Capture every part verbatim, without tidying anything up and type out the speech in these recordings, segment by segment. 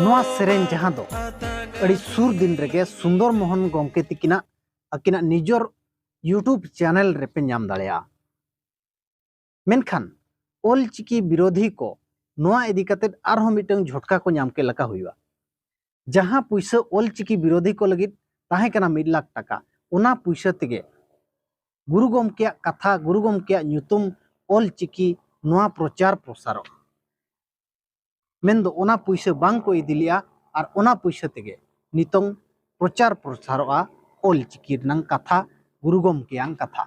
ᱱᱚᱣᱟ ᱥᱮᱨᱮᱧ, ᱡᱟᱦᱟᱸ ᱫᱚ ᱟᱹᱰᱤ ᱥᱩᱨ ᱫᱤᱱ ᱨᱮᱜᱮ ᱥᱩᱱᱫᱚᱨ ᱢᱳᱦᱚᱱ ᱜᱚᱢᱠᱮ ᱛᱤᱠᱤᱱᱟᱜ, ᱟᱹᱠᱤᱱᱟᱜ ᱱᱤᱡᱚᱨ YouTube ᱪᱮᱱᱮᱞ ᱨᱮᱯᱮ ᱧᱟᱢ ᱫᱟᱲᱮᱭᱟᱜᱼᱟ᱾ ᱢᱮᱱᱠᱷᱟᱱ ᱚᱞ ᱪᱤᱠᱤ ᱵᱤᱨᱳᱫᱷᱤ ᱠᱚ ᱱᱚᱣᱟ ᱤᱫᱤ ᱠᱟᱛᱮ ᱟᱨᱦᱚᱸ ᱢᱤᱫᱴᱟᱝ ᱡᱷᱚᱴᱠᱟ ᱠᱚ ᱧᱟᱢ ᱠᱮᱫ ᱞᱮᱠᱟ ᱦᱩᱭᱩᱜᱼᱟ᱾ ᱡᱟᱦᱟᱸ ᱯᱩᱭᱥᱟᱹ ᱚᱞ ᱪᱤᱠᱤ ᱵᱤᱨᱳᱫᱷᱤ ᱠᱚ ᱞᱟᱹᱜᱤᱫ ᱛᱟᱦᱮᱸ ᱠᱟᱱᱟ ᱢᱤᱫ ᱞᱟᱠᱷ ᱴᱟᱠᱟ, ᱚᱱᱟ ᱯᱩᱭᱥᱟᱹ ᱛᱮᱜᱮ ᱜᱩᱨᱩ ᱜᱚᱢᱠᱮᱭᱟᱜ ᱠᱟᱛᱷᱟ, ᱜᱩᱨᱩ ᱜᱚᱢᱠᱮᱭᱟᱜ ᱧᱩᱛᱩᱢ ᱚᱞ ᱪᱤᱠᱤ ᱱᱚᱣᱟ ᱯᱨᱚᱪᱟᱨ ᱯᱨᱚᱥᱟᱨᱚᱜᱼᱟ᱾ ᱢᱮᱱᱫᱚ ᱚᱱᱟ ᱯᱩᱭᱥᱟᱹ ᱵᱟᱝ ᱠᱚ ᱤᱫᱤ ᱞᱮᱜᱼᱟ, ᱟᱨ ᱚᱱᱟ ᱯᱩᱭᱥᱟᱹ ᱛᱮᱜᱮ ᱱᱤᱛᱚᱝ ᱯᱨᱚᱪᱟᱨ ᱯᱨᱚᱥᱟᱨᱚᱜᱼᱟ ᱚᱞ ᱪᱤᱠᱤ ᱨᱮᱱᱟᱝ ᱠᱟᱛᱷᱟ, ᱜᱩᱨᱩ ᱜᱚᱢᱠᱮᱭᱟᱝ ᱠᱟᱛᱷᱟ᱾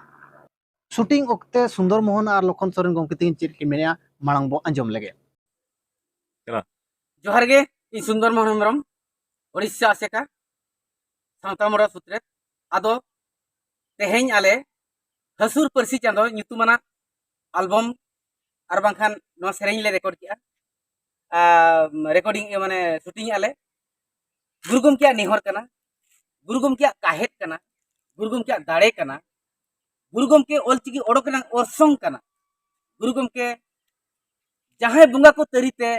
ᱥᱩᱴᱤᱝ ᱚᱠᱛᱮ ᱥᱩᱱᱫᱚᱨ ᱢᱳᱦᱚᱱ ᱟᱨ ᱞᱚᱠᱷᱚᱱ ᱥᱚᱨᱮᱱ ᱜᱚᱢᱠᱮ ᱛᱟᱹᱠᱤᱱ ᱪᱮᱫ ᱠᱤᱱ ᱢᱮᱱᱮᱜᱼᱟ, ᱢᱟᱲᱟᱝ ᱵᱚ ᱟᱸᱡᱚᱢ ᱞᱮᱜᱮ᱾ ᱡᱚᱦᱟᱨ ᱜᱮ, ᱤᱧ ᱥᱩᱱᱫᱚᱨ ᱢᱳᱦᱚᱱ ᱦᱮᱢᱵᱨᱚᱢ, ᱳᱰᱤᱥᱟ ᱟᱥᱮᱠᱟ, ᱥᱟᱶᱛᱟ ᱢᱚᱲᱟ ᱥᱩᱛᱨᱮᱛ᱾ ᱟᱫᱚ ᱛᱮᱦᱮᱧ ᱟᱞᱮ ᱦᱟᱹᱥᱩᱨ ᱯᱟᱹᱨᱥᱤ ᱪᱟᱸᱫᱚ ᱧᱩᱛᱩᱢᱟᱱᱟᱜ ᱟᱞᱵᱚᱢ ᱟᱨ ᱵᱟᱝᱠᱷᱟᱱ ᱱᱚᱣᱟ ᱥᱮᱨᱮᱧ ᱞᱮ ᱨᱮᱠᱚᱨᱰ ᱠᱮᱜᱼᱟ᱾ ᱟᱨ ᱨᱮᱠᱚᱨᱰᱤᱝ, ᱢᱟᱱᱮ, ᱥᱩᱴᱤᱝ ᱮᱜᱼᱟ ᱞᱮ᱾ ᱜᱩᱨᱩ ᱜᱚᱢᱠᱮᱭᱟᱜ ᱱᱮᱦᱚᱨ ᱠᱟᱱᱟ, ᱜᱩᱨᱩ ᱜᱚᱢᱠᱮᱭᱟᱜ ᱠᱟᱦᱮᱫ ᱠᱟᱱᱟ, ᱜᱩᱨᱩ ᱜᱚᱢᱠᱮᱭᱟᱜ ᱫᱟᱲᱮ ᱠᱟᱱᱟ, ᱜᱩᱨᱩ ᱜᱚᱢᱠᱮ ᱚᱞᱪᱤᱠᱤ ᱚᱰᱚᱠ ᱨᱮᱱᱟᱜ ᱚᱨᱥᱚᱝ ᱠᱟᱱᱟ᱾ ᱜᱩᱨᱩ ᱜᱚᱢᱠᱮ ᱡᱟᱦᱟᱸᱭ ᱵᱚᱸᱜᱟ ᱠᱚ ᱛᱟᱹᱨᱤ ᱛᱮ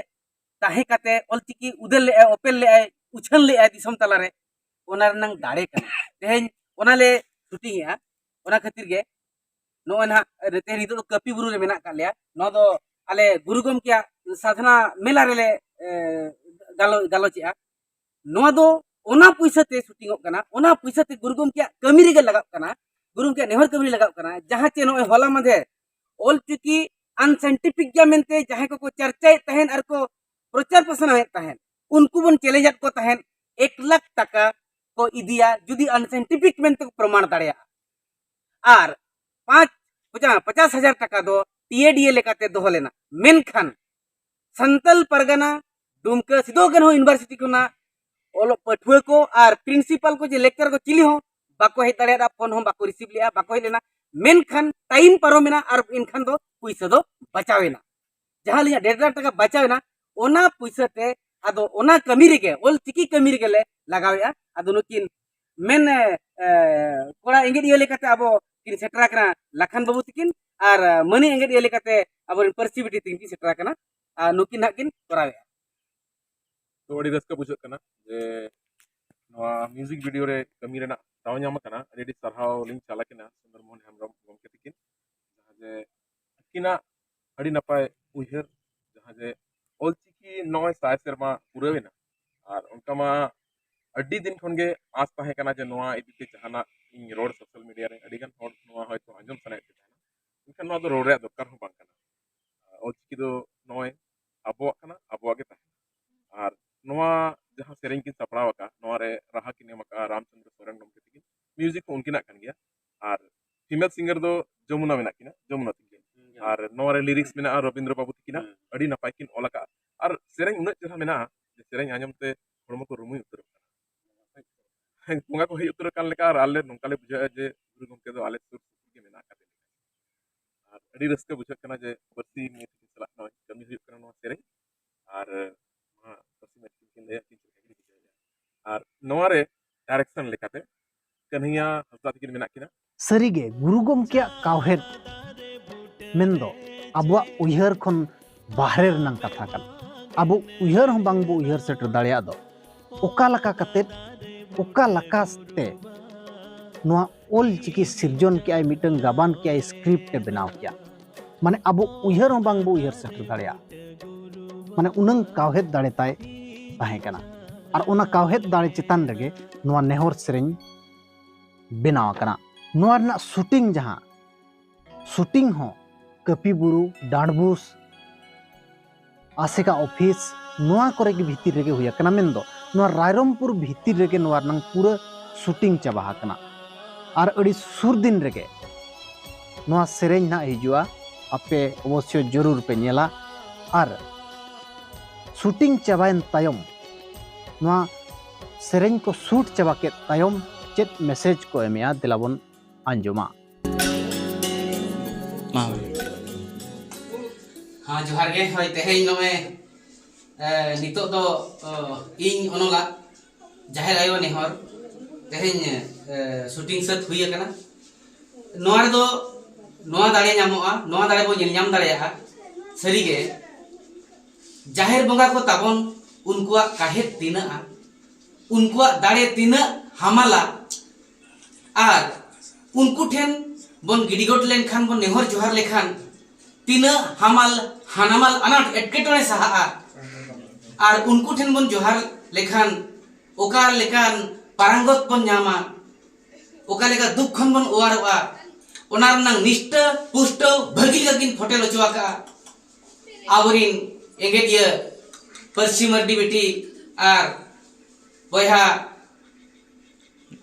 ᱛᱟᱦᱮᱸ ᱠᱟᱛᱮ ᱚᱞᱪᱤᱠᱤ ᱩᱫᱮᱞ ᱞᱮᱜᱼᱟᱭ, ᱚᱯᱮᱞ ᱞᱮᱜᱼᱟᱭ, ᱩᱪᱷᱟᱹᱱ ᱞᱮᱜᱼᱟᱭ ᱫᱤᱥᱚᱢ ᱛᱟᱞᱟᱨᱮ, ᱚᱱᱟ ᱨᱮᱱᱟᱝ ᱫᱟᱲᱮ ᱠᱟᱱᱟ᱾ ᱛᱮᱦᱮᱧ ᱚᱱᱟ ᱞᱮ ᱥᱩᱴᱤᱝ ᱮᱜᱼᱟ᱾ ᱚᱱᱟ ᱠᱷᱟᱹᱛᱤᱨ ᱜᱮ ᱱᱚᱜᱼᱚᱭ ᱱᱟᱦᱟᱜ ᱛᱮᱦᱮᱧ ᱱᱤᱛᱚᱜ ᱫᱚ ᱠᱟᱹᱯᱤ ᱵᱩᱨᱩ ᱨᱮ ᱢᱮᱱᱟᱜ ᱟᱠᱟᱫ ᱞᱮᱭᱟ᱾ ᱱᱚᱣᱟ ᱫᱚ ᱟᱞᱮ ᱜᱩᱨᱩ ᱜᱚᱢᱠᱮᱭᱟᱜ ᱥᱟᱫᱷᱱᱟ ᱢᱮᱞᱟ ᱨᱮᱞᱮ, ᱮ, ᱜᱟᱞᱚ-, ᱜᱟᱞᱚᱪᱮᱜᱼᱟ᱾ ᱱᱚᱣᱟ ᱫᱚ ᱚᱱᱟ ᱯᱩᱭᱥᱟᱹ ᱛᱮ ᱥᱩᱴᱤᱝᱚᱜ ᱠᱟᱱᱟ, ᱚᱱᱟ ᱯᱩᱭᱥᱟᱹ ᱛᱮ ᱜᱩᱨᱩ ᱜᱚᱢᱠᱮᱭᱟᱜ ᱠᱟᱹᱢᱤ ᱨᱮᱜᱮ ᱞᱟᱜᱟᱜ ᱠᱟᱱᱟ, ᱜᱩᱨᱩ ᱜᱚᱢᱠᱮᱭᱟᱜ ᱱᱮᱦᱚᱨ ᱠᱟᱹᱢᱤ ᱨᱮ ᱞᱟᱜᱟᱜ ᱠᱟᱱᱟ᱾ ᱡᱟᱦᱟᱸ ᱪᱮ ᱱᱚᱜᱼᱚᱭ ᱦᱚᱞᱟ ᱢᱟᱫᱷᱮᱨ ᱚᱞᱪᱤᱠᱤ ᱟᱱᱥᱟᱭᱮᱱᱴᱤᱯᱷᱤᱠ ᱜᱮᱭᱟ ᱢᱮᱱᱛᱮ ᱡᱟᱦᱟᱸᱭ ᱠᱚᱠᱚ ᱪᱟᱨᱪᱟᱭᱮᱫ ᱛᱟᱦᱮᱸᱱ ᱟᱨ ᱠᱚ ᱯᱨᱚᱪᱟᱨ ᱯᱟᱥᱱᱟᱣᱮᱫ ᱛᱟᱦᱮᱸᱱ, ᱩᱱᱠᱩ ᱵᱚᱱ ᱪᱮᱞᱮᱧ ᱟᱫ ᱠᱚ ᱛᱟᱦᱮᱸᱱ, ᱮᱠ ᱞᱟᱠᱷ ᱴᱟᱠᱟ ᱠᱚ ᱤᱫᱤᱭᱟ ᱡᱩᱫᱤ ᱟᱱᱥᱟᱭᱮᱱᱴᱤᱯᱷᱤᱠ ᱢᱮᱱᱛᱮ ᱠᱚ ᱯᱨᱚᱢᱟᱬ ᱫᱟᱲᱮᱭᱟᱜᱼᱟ᱾ ᱟᱨ ᱯᱟᱸᱪ, ᱯᱚᱪᱟ-, ᱯᱚᱪᱟᱥ ᱦᱟᱡᱟᱨ ᱴᱟᱠᱟ ᱫᱚ ᱴᱤ ᱮ ᱰᱤ ᱮ ᱞᱮᱠᱟᱛᱮ ᱫᱚᱦᱚ ᱞᱮᱱᱟ᱾ ᱢᱮᱱᱠᱷᱟᱱ ᱥᱟᱱᱛᱟᱞ ᱯᱟᱨᱜᱟᱱᱟ ᱰᱩᱢᱠᱟᱹ ᱥᱤᱫᱩ ᱠᱟᱹᱱᱦᱩ ᱤᱭᱩᱱᱤᱵᱷᱟᱨᱥᱤᱴᱤ ᱠᱷᱚᱱᱟᱜ ᱚᱞᱚᱜ ᱯᱟᱹᱴᱷᱩᱣᱟᱹ ᱠᱚ ᱟᱨ ᱯᱨᱤᱱᱥᱤᱯᱟᱞ ᱠᱚ ᱡᱮ ᱞᱮᱠᱪᱟᱨ ᱠᱚ ᱪᱤᱞᱤ ᱦᱚᱸ ᱵᱟᱠᱚ ᱦᱮᱡ ᱫᱟᱲᱮᱭᱟᱫᱟ, ᱯᱷᱳᱱ ᱦᱚᱸ ᱵᱟᱠᱚ ᱨᱤᱥᱤᱵᱷ ᱞᱮᱜᱼᱟ, ᱵᱟᱠᱚ ᱦᱮᱡ ᱞᱮᱱᱟ᱾ ᱢᱮᱱᱠᱷᱟᱱ ᱴᱟᱭᱤᱢ ᱯᱟᱨᱚᱢᱮᱱᱟ ᱟᱨ ᱮᱱᱠᱷᱟᱱ ᱫᱚ ᱯᱩᱭᱥᱟᱹ ᱫᱚ ᱵᱟᱪᱟᱣᱮᱱᱟ᱾ ᱡᱟᱦᱟᱸ ᱟᱹᱞᱤᱧᱟᱜ ᱰᱮᱲ ᱞᱟᱠᱷ ᱴᱟᱠᱟ ᱵᱟᱪᱟᱣᱮᱱᱟ, ᱚᱱᱟ ᱯᱩᱭᱥᱟᱹ ᱛᱮ ᱟᱫᱚ ᱚᱱᱟ ᱠᱟᱹᱢᱤ ᱨᱮᱜᱮ, ᱚᱞ ᱪᱤᱠᱤ ᱠᱟᱹᱢᱤ ᱨᱮᱜᱮ ᱞᱮ ᱞᱟᱜᱟᱣᱮᱫᱼᱟ᱾ ᱟᱫᱚ ᱱᱩᱠᱤᱱ ᱢᱮᱱ, ᱮ, ᱮ, ᱠᱚᱲᱟ ᱮᱸᱜᱮᱞᱤᱭᱟᱹ ᱞᱮᱠᱟᱛᱮ ᱟᱵᱚ ᱠᱤᱱ ᱥᱮᱴᱮᱨ ᱟᱠᱟᱱᱟ ᱞᱟᱠᱷᱟᱱ ᱵᱟᱹᱵᱩ ᱛᱤᱠᱤᱱ, ᱟᱨ, ᱮ, ᱢᱟᱹᱱᱤ ᱮᱸᱜᱮᱞᱤᱭᱟᱹ ᱞᱮᱠᱟᱛᱮ ᱟᱵᱚᱨᱮᱱ ᱯᱟᱹᱨᱥᱤ ᱵᱤᱴᱤ ᱛᱤᱠᱤᱱ ᱠᱤᱱ ᱥᱮᱴᱮᱨ ᱟᱠᱟᱱᱟ᱾ ᱟᱨ ᱱᱩᱠᱤᱱ ᱦᱟᱸᱜ ᱠᱤᱱ ᱠᱚᱨᱟᱣᱮᱫᱼᱟ᱾ ᱛᱚ, ᱟᱹᱰᱤ ᱨᱟᱹᱥᱠᱟᱹ ᱵᱩᱡᱷᱟᱹᱜ ᱠᱟᱱᱟ ᱡᱮ ᱱᱚᱣᱟ ᱢᱤᱣᱡᱤᱠ ᱵᱷᱤᱰᱤᱭᱳ ᱨᱮ ᱠᱟᱹᱢᱤ ᱨᱮᱱᱟᱜ ᱫᱟᱣ ᱧᱟᱢ ᱟᱠᱟᱱᱟ᱾ ᱟᱹᱰᱤ ᱟᱹᱰᱤ ᱥᱟᱨᱦᱟᱣ ᱞᱤᱧ ᱪᱟᱞ ᱟᱹᱠᱤᱱᱟ ᱥᱩᱱᱫᱚᱨ ᱢᱳᱦᱚᱱ ᱦᱮᱢᱵᱨᱚᱢ ᱜᱚᱢᱠᱮ ᱛᱤᱠᱤᱱ, ᱡᱟᱦᱟᱸ ᱡᱮ ᱟᱹᱠᱤᱱᱟᱜ ᱟᱹᱰᱤ ᱱᱟᱯᱟᱭ ᱩᱭᱦᱟᱹᱨ, ᱡᱟᱦᱟᱸ ᱡᱮ ᱚᱞᱪᱤᱠᱤ ᱱᱚᱜᱼᱚᱭ ᱥᱟᱭ ᱥᱮᱨᱢᱟ ᱯᱩᱨᱟᱹᱣᱮᱱᱟ, ᱟᱨ ᱚᱱᱠᱟ ᱢᱟ ᱟᱹᱰᱤ ᱫᱤᱱ ᱠᱷᱚᱱ ᱜᱮ ᱟᱸᱥ ᱛᱟᱦᱮᱸ ᱠᱟᱱᱟ ᱡᱮ ᱱᱚᱣᱟ ᱤᱫᱤ ᱛᱮ ᱡᱟᱦᱟᱱᱟᱜ ᱤᱧ ᱨᱚᱲ ᱥᱳᱥᱟᱞ ᱢᱤᱰᱤᱭᱟ ᱨᱮ᱾ ᱟᱹᱰᱤ ᱜᱟᱱ ᱦᱚᱲ ᱱᱚᱣᱟ ᱦᱚᱭᱛᱳ ᱟᱸᱡᱚᱢ ᱥᱟᱱᱟᱭᱮᱫ ᱠᱚ ᱛᱟᱦᱮᱱᱟ, ᱢᱮᱱᱠᱷᱟᱱ ᱱᱚᱣᱟ ᱫᱚ ᱨᱚᱲ ᱨᱮᱭᱟᱜ ᱫᱚᱨᱠᱟᱨ ᱦᱚᱸ ᱵᱟᱝ ᱠᱟᱱᱟ᱾ ᱚᱞᱪᱤᱠᱤ ᱫᱚ ᱱᱚᱜᱼᱚᱭ ᱟᱵᱚᱣᱟᱜ ᱠᱟᱱᱟ, ᱟᱵᱚᱣᱟᱜ ᱜᱮ ᱛᱟᱦᱮᱱᱟ᱾ ᱟᱨ ᱱᱚᱣᱟ ᱡᱟᱦᱟᱸ ᱥᱮᱨᱮᱧ ᱠᱤᱱ ᱥᱟᱯᱲᱟᱣ ᱟᱠᱟᱫ, ᱱᱚᱣᱟ ᱨᱮ ᱨᱟᱦᱟ ᱠᱤᱱ ᱮᱢ ᱟᱠᱟᱫᱼᱟ ᱨᱟᱢᱪᱚᱸᱫᱽᱨᱚ ᱥᱚᱨᱮᱱ ᱜᱚᱢᱠᱮ ᱛᱤᱠᱤᱱ, ᱢᱤᱣᱡᱤᱠ ᱦᱚᱸ ᱩᱱᱠᱤᱱᱟᱜ ᱠᱟᱱ ᱜᱮᱭᱟ᱾ ᱟᱨ ᱯᱷᱤᱢᱮᱞ ᱥᱤᱝᱜᱟᱨ ᱫᱚ ᱡᱚᱢᱩᱱᱟ ᱢᱮᱱᱟᱜ ᱠᱤᱱᱟ, ᱡᱚᱢᱩᱱᱟ ᱛᱤᱠᱤᱱ᱾ ᱟᱨ ᱱᱚᱣᱟ ᱨᱮ ᱞᱤᱨᱤᱠᱥ ᱢᱮᱱᱟᱜᱼᱟ ᱨᱚᱵᱤᱱᱫᱨᱚ ᱵᱟᱵᱩ ᱛᱤᱠᱤᱱᱟᱜ, ᱦᱩᱸ᱾ ᱟᱹᱰᱤ ᱱᱟᱯᱟᱭ ᱠᱤᱱ ᱚᱞ ᱟᱠᱟᱫᱼᱟ᱾ ᱟᱨ ᱥᱮᱨᱮᱧ ᱩᱱᱟᱹᱜ ᱪᱮᱦᱨᱟ ᱢᱮᱱᱟᱜᱼᱟ ᱡᱮ ᱥᱮᱨᱮᱧ ᱟᱸᱡᱚᱢ ᱛᱮ ᱦᱚᱲᱢᱚ ᱠᱚ ᱨᱩᱢᱩᱭ ᱩᱛᱟᱹᱨᱚᱜ ᱠᱟᱱᱟ᱾ ᱦᱮᱸ, ᱵᱚᱸᱜᱟ ᱠᱚ ᱦᱮᱡ ᱩᱛᱟᱹᱨᱚᱜ ᱠᱟᱱ ᱞᱮᱠᱟ, ᱟᱨ ᱟᱞᱮ ᱱᱚᱝᱠᱟ ᱞᱮ ᱵᱩᱡᱷᱟᱹᱣᱮᱫᱼᱟ ᱡᱮ ᱜᱩᱨᱩ ᱜᱚᱢᱠᱮ ᱫᱚ ᱟᱞᱮ ᱥᱩᱨ ᱥᱩᱯᱩᱨ ᱜᱮ ᱢᱮᱱᱟᱜ ᱟᱠᱟᱫᱮ ᱞᱮᱠᱟ᱾ ᱟᱨ ᱟᱹᱰᱤ ᱨᱟᱹᱥᱠᱟᱹ ᱵᱩᱡᱷᱟᱹᱜ ᱠᱟᱱᱟ ᱡᱮ ᱯᱟᱹᱨᱥᱤ ᱢᱟᱹᱭ ᱛᱟᱹᱠᱤᱱ ᱥᱟᱞᱟᱜ ᱱᱚᱜᱼᱚᱭ ᱠᱟᱹᱢᱤ ᱦᱩᱭᱩᱜ ᱠᱟᱱᱟ ᱱᱚᱣᱟ ᱥᱮᱨᱮᱧ᱾ ᱟᱨ ᱢᱟ ᱯᱟᱹᱨᱥᱤ ᱢᱟᱹᱭ ᱛᱟᱹᱠᱤᱱ ᱠᱤᱱ ᱞᱟᱹᱭᱟ ᱪᱮᱫ ᱞᱮᱠᱟ ᱠᱤᱱ ᱵᱩᱡᱷᱟᱹᱣᱮᱫᱼᱟ᱾ ᱟᱨ ᱱᱚᱣᱟ ᱨᱮ ᱰᱟᱭᱨᱮᱠᱥᱚᱱ ᱞᱮᱠᱟᱛᱮ ᱠᱟᱹᱱᱦᱤᱭᱟ ᱦᱟᱸᱥᱫᱟ ᱛᱟᱹᱠᱤᱱ ᱢᱮᱱᱟᱜ ᱠᱤᱱᱟ᱾ ᱥᱟᱹᱨᱤᱜᱮ ᱜᱩᱨᱩ ᱜᱚᱢᱠᱮᱭᱟᱜ ᱠᱟᱣᱦᱮᱫ ᱢᱮᱱᱫᱚ ᱟᱵᱚᱣᱟᱜ ᱩᱭᱦᱟᱹᱨ ᱠᱷᱚᱱ ᱵᱟᱦᱨᱮ ᱨᱮᱱᱟᱜ ᱠᱟᱛᱷᱟ ᱠᱟᱱᱟ᱾ ᱟᱵᱚ ᱩᱭᱦᱟᱹᱨ ᱦᱚᱸ ᱵᱟᱝ ᱵᱚ ᱩᱭᱦᱟᱹᱨ ᱥᱮᱴᱮᱨ ᱫᱟᱲᱮᱭᱟᱜ ᱫᱚ, ᱚᱠᱟ ᱞᱮᱠᱟ ᱠᱟᱛᱮᱫ, ᱚᱠᱟ ᱞᱮᱠᱟᱛᱮ ᱱᱚᱣᱟ ᱚᱞ ᱪᱤᱠᱤ ᱥᱤᱨᱡᱚᱱ ᱠᱮᱜᱼᱟᱭ, ᱢᱤᱫᱴᱟᱝ ᱜᱟᱵᱟᱱ ᱠᱮᱜᱼᱟᱭ, ᱥᱠᱨᱤᱯᱴ ᱮ ᱵᱮᱱᱟᱣ ᱠᱮᱜᱼᱟ᱾ ᱢᱟᱱᱮ ᱟᱵᱚ ᱩᱭᱦᱟᱹᱨ ᱦᱚᱸ ᱵᱟᱝ ᱵᱚ ᱩᱭᱦᱟᱹᱨ ᱥᱮᱴᱮᱨ ᱫᱟᱲᱮᱭᱟᱜᱼᱟ᱾ ᱢᱟᱱᱮ ᱩᱱᱟᱹᱝ ᱠᱟᱣᱦᱮᱫ ᱫᱟᱲᱮ ᱛᱟᱭ ᱛᱟᱦᱮᱸ ᱠᱟᱱᱟ᱾ ᱟᱨ ᱚᱱᱟ ᱠᱟᱣᱦᱮᱫ ᱫᱟᱲᱮ ᱪᱮᱛᱟᱱ ᱨᱮᱜᱮ ᱱᱚᱣᱟ ᱱᱮᱦᱚᱨ ᱥᱮᱨᱮᱧ ᱵᱮᱱᱟᱣ ᱟᱠᱟᱱᱟ᱾ ᱱᱚᱣᱟ ᱨᱮᱱᱟᱜ ᱥᱩᱴᱤᱝ, ᱡᱟᱦᱟᱸ ᱥᱩᱴᱤᱝ ᱦᱚᱸ ᱠᱟᱹᱯᱤ ᱵᱩᱨᱩ, ᱰᱟᱸᱰᱵᱩᱥ, ᱟᱥᱮᱠᱟ ᱚᱯᱷᱤᱥ, ᱱᱚᱣᱟ ᱠᱚᱨᱮ ᱜᱮ ᱵᱷᱤᱛᱤᱨ ᱨᱮᱜᱮ ᱦᱩᱭ ᱟᱠᱟᱱᱟ᱾ ᱢᱮᱱᱫᱚ ᱱᱚᱣᱟ ᱨᱟᱭᱨᱚᱝᱯᱩᱨ ᱵᱷᱤᱛᱤᱨ ᱨᱮᱜᱮ ᱱᱚᱣᱟ ᱨᱮᱱᱟᱝ ᱯᱩᱨᱟᱹ ᱥᱩᱴᱤᱝ ᱪᱟᱵᱟ ᱟᱠᱟᱱᱟ᱾ ᱟᱨ ᱟᱹᱰᱤ ᱥᱩᱨ ᱫᱤᱱ ᱨᱮᱜᱮ ᱱᱚᱣᱟ ᱥᱮᱨᱮᱧ ᱱᱟᱦᱟᱜ ᱦᱤᱡᱩᱜᱼᱟ ᱟᱯᱮ ᱚᱵᱚᱥᱥᱳᱭ ᱡᱟᱹᱨᱩᱲ ᱯᱮ ᱧᱮᱞᱟ᱾ ᱟᱨ ᱥᱩᱴᱤᱝ ᱪᱟᱵᱟᱭᱮᱱ ᱛᱟᱭᱚᱢ, ᱱᱚᱣᱟ ᱥᱮᱨᱮᱧ ᱠᱚ ᱥᱩᱴ ᱪᱟᱵᱟ ᱠᱮᱫ ᱛᱟᱭᱚᱢ, ᱪᱮᱫ ᱢᱮᱥᱮᱡᱽ ᱠᱚ ᱮᱢᱮᱜᱼᱟ, ᱫᱮᱞᱟ ᱵᱚᱱ ᱟᱸᱡᱚᱢᱟ᱾ ᱢᱟ ᱦᱳᱭ᱾ ᱦᱮᱸ, ᱡᱚᱦᱟᱨ ᱜᱮ᱾ ᱦᱳᱭ, ᱛᱮᱦᱮᱧ ᱱᱚᱜᱼᱚᱭ ᱮ, ᱱᱤᱛᱚᱜ ᱫᱚ, ᱚ, ᱤᱧ ᱚᱱᱚᱞᱟ ᱡᱟᱦᱮᱨ ᱟᱭᱳ ᱱᱮᱦᱚᱨ ᱛᱮᱦᱮᱧ, ᱮ, ᱥᱩᱴᱤᱝ ᱥᱟᱹᱛ ᱦᱩᱭ ᱟᱠᱟᱱᱟ᱾ ᱱᱚᱣᱟ ᱨᱮᱫᱚ ᱱᱚᱣᱟ ᱫᱟᱲᱮ ᱧᱟᱢᱚᱜᱼᱟ, ᱱᱚᱣᱟ ᱫᱟᱲᱮ ᱵᱚᱱ ᱧᱮᱞ ᱧᱟᱢ ᱫᱟᱲᱮᱭᱟᱜᱼᱟ᱾ ᱥᱟᱹᱨᱤᱜᱮ ᱡᱟᱦᱮᱨ ᱵᱚᱸᱜᱟ ᱠᱚ ᱛᱟᱵᱚᱱ, ᱩᱱᱠᱩᱣᱟᱜ ᱠᱟᱦᱮᱫ ᱛᱤᱱᱟᱹᱜᱼᱟ, ᱩᱱᱠᱩᱣᱟᱜ ᱫᱟᱲᱮ ᱛᱤᱱᱟᱹᱜ ᱦᱟᱢᱟᱞᱟ, ᱟᱨ ᱩᱱᱠᱩ ᱴᱷᱮᱱ ᱵᱚᱱ ᱜᱤᱰᱤ ᱜᱚᱫ ᱞᱮᱱᱠᱷᱟᱱ, ᱵᱚᱱ ᱱᱮᱦᱚᱨ ᱡᱚᱦᱟᱨ ᱞᱮᱠᱷᱟᱱ, ᱛᱤᱱᱟᱹᱜ ᱦᱟᱢᱟᱞ ᱦᱟᱱᱟᱢᱟᱞ ᱟᱱᱟᱴ ᱮᱴᱠᱮᱴᱚᱬᱮ ᱥᱟᱦᱟᱜᱼᱟ᱾ ᱟᱨ ᱩᱱᱠᱩ ᱴᱷᱮᱱ ᱵᱚᱱ ᱡᱚᱦᱟᱨ ᱞᱮᱠᱷᱟᱱ ᱚᱠᱟ ᱞᱮᱠᱟᱱ ᱯᱟᱨᱟᱝᱜᱚᱛ ᱵᱚᱱ ᱧᱟᱢᱟ, ᱚᱠᱟ ᱞᱮᱠᱟ ᱫᱩᱠ ᱠᱷᱚᱱ ᱵᱚᱱ ᱚᱣᱟᱨᱚᱜᱼᱟ, ᱚᱱᱟ ᱨᱮᱱᱟᱜ ᱱᱤᱥᱴᱟᱹ ᱯᱩᱥᱴᱟᱹᱣ ᱵᱷᱟᱹᱜᱤ ᱞᱮᱠᱟ ᱠᱤᱱ ᱯᱷᱚᱴᱮᱞ ᱦᱚᱪᱚ ᱟᱠᱟᱫᱼᱟ ᱟᱵᱚᱨᱤᱱ ᱮᱸᱜᱮᱡᱤᱭᱟᱹ ᱯᱟᱹᱨᱥᱤ ᱢᱟᱹᱨᱰᱤ ᱵᱤᱴᱤ ᱟᱨ ᱵᱚᱭᱦᱟ,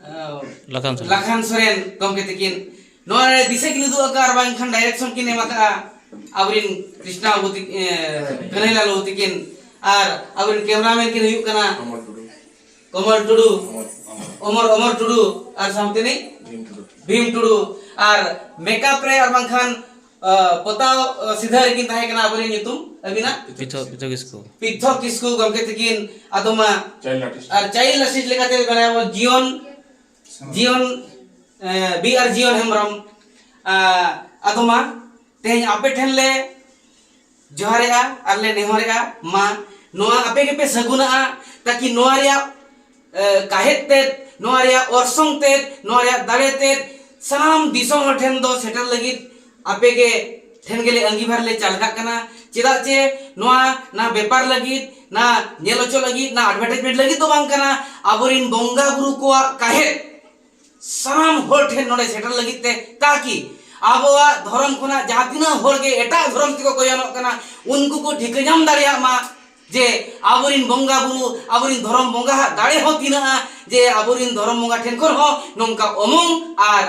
ᱟᱸ, ᱞᱟᱠᱷᱟᱱ ᱥᱚᱨᱮᱱ᱾ ᱞᱟᱠᱷᱟᱱ ᱥᱚᱨᱮᱱ ᱜᱚᱢᱠᱮ ᱛᱟᱹᱠᱤᱱ᱾ ᱱᱚᱣᱟ ᱨᱮ ᱫᱤᱥᱟᱹ ᱠᱤᱱ ᱩᱫᱩᱜ ᱟᱠᱟᱫᱼᱟ ᱟᱨ ᱵᱟᱝᱠᱷᱟᱱ ᱰᱟᱭᱨᱮᱠᱥᱚᱱ ᱠᱤᱱ ᱮᱢ ᱟᱠᱟᱫᱼᱟ ᱟᱵᱚᱨᱤᱱ ᱠᱨᱤᱥᱱᱟ ᱵᱟᱹᱵᱩ ᱛᱤ-, ᱮ, ᱠᱟᱹᱱᱦᱟᱹᱭᱞᱟᱞ ᱵᱟᱹᱵᱩ ᱛᱤᱠᱤᱱ᱾ ᱟᱨ ᱟᱵᱚᱨᱤᱱ ᱠᱮᱢᱨᱟᱢᱮᱱ ᱠᱤᱱ ᱦᱩᱭᱩᱜ ᱠᱟᱱᱟ ᱠᱚᱢᱚᱞ ᱴᱩᱰᱩ᱾ ᱠᱚᱢᱚᱞ ᱴᱩᱰᱩ, ᱚᱢᱚᱨ, ᱚᱢᱚᱨ᱾ ᱚᱢᱚᱨ, ᱚᱢᱚᱨ ᱴᱩᱰᱩ, ᱟᱨ ᱥᱟᱶᱛᱮ ᱨᱤᱱᱤᱡ ᱵᱷᱤᱢ ᱴᱩᱰᱩ᱾ ᱵᱷᱤᱢ ᱴᱩᱰᱩ᱾ ᱟᱨ ᱢᱮᱠᱟᱯ ᱨᱮ ᱟᱨ ᱵᱟᱝᱠᱷᱟᱱ, ᱟ, ᱯᱚᱛᱟᱣ, ᱟ, ᱥᱤᱫᱷᱟᱹ ᱨᱮᱠᱤᱱ ᱛᱟᱦᱮᱸ ᱠᱟᱱᱟ ᱟᱵᱚᱨᱮᱱ ᱧᱩᱛᱩᱢ, ᱟᱹᱵᱤᱱᱟᱜ? ᱯᱤᱛᱷᱚ, ᱯᱤᱛᱷᱚ ᱠᱤᱥᱠᱩ᱾ ᱯᱤᱛᱷᱚ ᱠᱤᱥᱠᱩ ᱜᱚᱢᱠᱮ ᱛᱟᱹᱠᱤᱱ, ᱟᱫᱚ ᱢᱟ᱾ Child artist᱾ ᱟᱨ child artist ᱞᱮᱠᱟᱛᱮ ᱢᱮᱱᱟᱭᱟ ᱵᱚᱱ ᱡᱤᱭᱚᱱ, ᱡᱤᱭᱚᱱ, ᱮ, ᱵᱤ ᱟᱨ ᱡᱤᱭᱚᱱ ᱦᱮᱢᱵᱨᱚᱢ᱾ ᱟ, ᱟᱫᱚ ᱢᱟ, ᱛᱮᱦᱮᱧ ᱟᱯᱮ ᱴᱷᱮᱱ ᱞᱮ ᱡᱚᱦᱟᱨᱮᱜᱼᱟ ᱟᱨ ᱞᱮ ᱱᱮᱦᱚᱨᱮᱜᱼᱟ, ᱢᱟ ᱱᱚᱣᱟ ᱟᱯᱮ ᱜᱮᱯᱮ ᱥᱟᱹᱜᱩᱱᱟᱜᱼᱟ, ᱛᱟᱠᱤ ᱱᱚᱣᱟ ᱨᱮᱭᱟᱜ, ᱮ, ᱠᱟᱦᱮᱫ ᱛᱮᱫ, ᱱᱚᱣᱟ ᱨᱮᱭᱟᱜ ᱚᱨᱥᱚᱝ ᱛᱮᱫ, ᱱᱚᱣᱟ ᱨᱮᱭᱟᱜ ᱫᱟᱲᱮ ᱛᱮᱫ ᱥᱟᱱᱟᱢ ᱫᱤᱥᱚᱢ ᱦᱚᱲ ᱴᱷᱮᱱ ᱫᱚ ᱥᱮᱴᱮᱨ ᱞᱟᱹᱜᱤᱫ ᱟᱯᱮ ᱜᱮ ᱴᱷᱮᱱ ᱜᱮᱞᱮ ᱟᱸᱜᱤᱵᱷᱟᱨ ᱞᱮ ᱪᱟᱞ ᱠᱟᱜ ᱠᱟᱱᱟ᱾ ᱪᱮᱫᱟᱜ ᱪᱮ ᱱᱚᱣᱟ ᱱᱟ ᱵᱮᱯᱟᱨ ᱞᱟᱹᱜᱤᱫ, ᱱᱟ ᱧᱮᱞ ᱦᱚᱪᱚ ᱞᱟᱹᱜᱤᱫ, ᱱᱟ advertisement ᱞᱟᱹᱜᱤᱫ ᱫᱚ ᱵᱟᱝ ᱠᱟᱱᱟ᱾ ᱟᱵᱚᱨᱤᱱ ᱵᱚᱸᱜᱟ ᱵᱩᱨᱩ ᱠᱚᱣᱟᱜ ᱠᱟᱦᱮᱫ ᱥᱟᱱᱟᱢ ᱦᱚᱲ ᱴᱷᱮᱱ ᱱᱚᱰᱮ ᱥᱮᱴᱮᱨ ᱞᱟᱹᱜᱤᱫ ᱛᱮ, ᱛᱟᱠᱤ ᱟᱵᱚᱣᱟᱜ ᱫᱷᱚᱨᱚᱢ ᱠᱷᱚᱱᱟᱜ ᱡᱟᱦᱟᱸ ᱛᱤᱱᱟᱹᱜ ᱦᱚᱲ ᱜᱮ ᱮᱴᱟᱜ ᱫᱷᱚᱨᱚᱢ ᱛᱮᱠᱚ ᱠᱚᱭᱚᱱᱚᱜ ᱠᱟᱱᱟ, ᱩᱱᱠᱩ ᱠᱚ ᱴᱷᱤᱠᱟᱹ ᱧᱟᱢ ᱫᱟᱲᱮᱭᱟᱜ ᱢᱟ ᱡᱮ ᱟᱵᱚᱨᱤᱱ ᱵᱚᱸᱜᱟ ᱵᱩᱨᱩ, ᱟᱵᱚᱨᱤᱱ ᱫᱷᱚᱨᱚᱢ ᱵᱚᱸᱜᱟᱣᱟᱜ ᱫᱟᱲᱮ ᱦᱚᱸ ᱛᱤᱱᱟᱹᱜᱼᱟ, ᱡᱮ ᱟᱵᱚᱨᱤᱱ ᱫᱷᱚᱨᱚᱢ ᱵᱚᱸᱜᱟ ᱴᱷᱮᱱ ᱠᱷᱚᱱ ᱦᱚᱸ ᱱᱚᱝᱠᱟ ᱚᱢᱚᱝ ᱟᱨ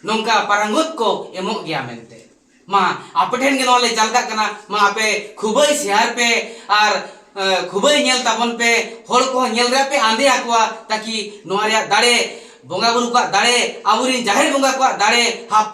ᱱᱚᱝᱠᱟ ᱯᱟᱨᱟᱝᱜᱚᱛ ᱠᱚ ᱮᱢᱚᱜ ᱜᱮᱭᱟ ᱢᱮᱱᱛᱮ᱾ ᱢᱟ, ᱟᱯᱮ ᱴᱷᱮᱱ ᱜᱮ ᱱᱚᱣᱟ ᱞᱮ ᱡᱟᱞ ᱠᱟᱜ ᱠᱟᱱᱟ, ᱢᱟ ᱟᱯᱮ ᱠᱷᱩᱵᱟᱹᱭ share ᱯᱮ ᱟᱨ, ᱮ, ᱠᱷᱩᱵᱟᱹᱭ ᱧᱮᱞ ᱛᱟᱵᱚᱱ ᱯᱮ, ᱦᱚᱲ ᱠᱚᱦᱚᱸ ᱧᱮᱞ ᱨᱮᱭᱟᱜ ᱯᱮ ᱟᱸᱫᱮ ᱟᱠᱚᱣᱟ, ᱛᱟᱠᱤ ᱱᱚᱣᱟ ᱨᱮᱭᱟᱜ ᱫᱟᱲᱮ, ᱵᱚᱸᱜᱟ ᱵᱩᱨᱩ ᱠᱚᱣᱟᱜ ᱫᱟᱲᱮ, ᱟᱵᱚᱨᱤᱱ ᱡᱟᱦᱮᱨ ᱵᱚᱸᱜᱟ ᱠᱚᱣᱟᱜ ᱫᱟᱲᱮ, ᱦᱟᱯᱲᱟᱢ